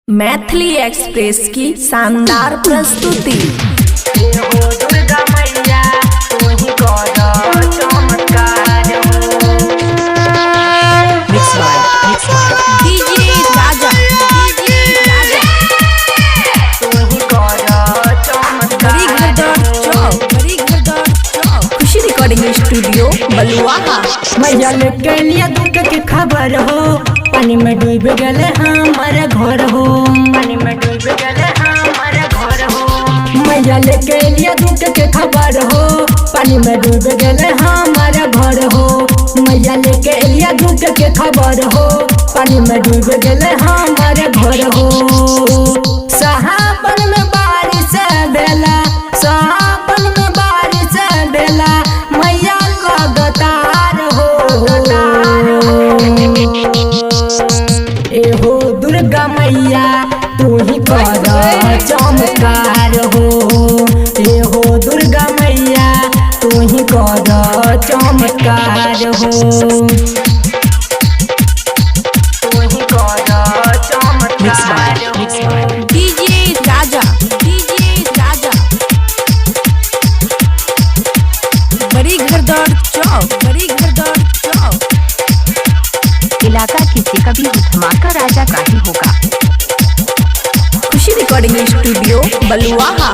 Maithili express की शानदार प्रस्तुति। हो दुर्गा मैया तू ही कर चमत्कार हो। Mix by, mix by. DJ Raja, DJ Raja, तू ही कर बड़ी चमत्कार घरदार चौक, बड़ी घरदार चौक। खुशी रिकॉर्डिंग स्टूडियो बलुआहा। मैया लेके लिया दुख के खबर हो, पानी में डूब गए हमारे घर हो। पानी में डूब गए हमारे घर हो। मैया लेके लिया दुख के खबर हो, पानी में डूब गए हमारे घर हो। मैया लेके लिया दुख के खबर हो, पानी में डूब गए हमारे घर हो। सावन में बारिश भेला, सावन में बारिश भेला, मैया लगातार हो। एहो दुर्गा मैया तू ही कर चमत्कार हो। एहो दुर्गा मैया तू ही कर चमत्कार हो। तू ही कर Mix by, चमत्कार mix by. DJ Raja, DJ Raja, बड़ी घरदार चौक, बड़ी घरदार चौक। इलाका किसी का भी धमाका राजा का ही होगा। खुशी रिकॉर्डिंग स्टूडियो बलुआहा।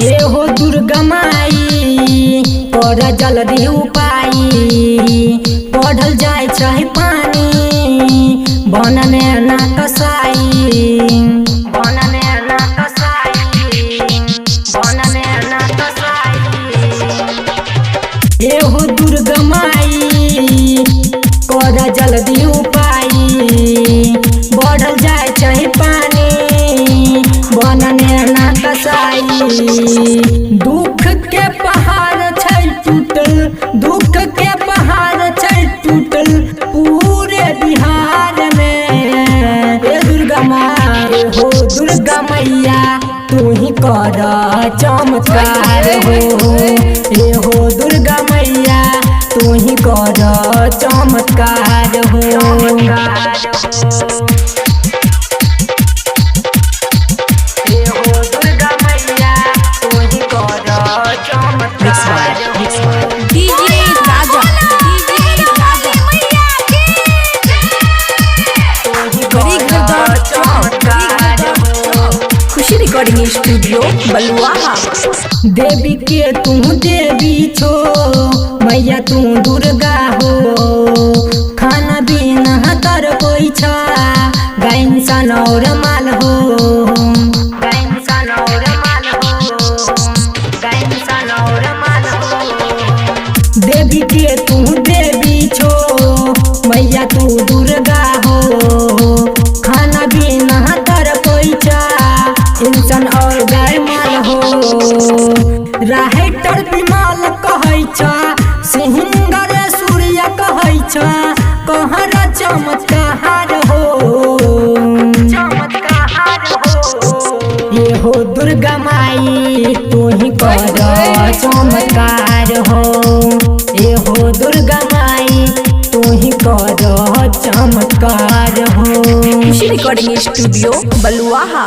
एहो दुर्गा माई कर जल्दी उपाय, पढ़ल जाय छै पानी बनने ना कसाई। बनने ना कसाई, बनने ना कसाई। एहो दुर्गा माई कर जल्दी उपाय, बढ़ल जाय छै पानी बनने ना कसाई। दुख के पहाड़ छै टूटल, दुख के पहाड़ छै टूटल पूरे बिहार में। ए दुर्गा माँ, हो दुर्गा मैया तू ही कर चमत्कार हो। ए हो दुर्गा मैया तू ही कर चमत्कार हो। हो दुर्गा मैया तू ही कर Mix by, चमत्कार mix by. DJ Raja, DJ Raja, तू ही बड़ी कर घरदार चौक, बड़ी चमत्कार घरदार चौक। खुशी रिकॉर्डिंग स्टूडियो बलुआहा। देवी के तू देवी छो मैया तू दुर्गा हो। खाना बिना तर कोई छ गाय इंसान और माल हो। गाय इंसान और माल हो, गाय इंसान और माल हो। देवी के तू देवी छो मैया तू दुर्गा हो। खाना बिना तर कोई छ इंसान और गाय माल हो। राइटर विमल कहै छ, सिंगर सूर्य कहै छ, कहर चमत्कार हो। चमत्कार हो। एहो दुर्गा माई तू ही कर चमत्कार हो। एहो दुर्गा माई तू ही कर चमत्कार हो। खुशी रिकॉर्डिंग स्टूडियो बलुआहा।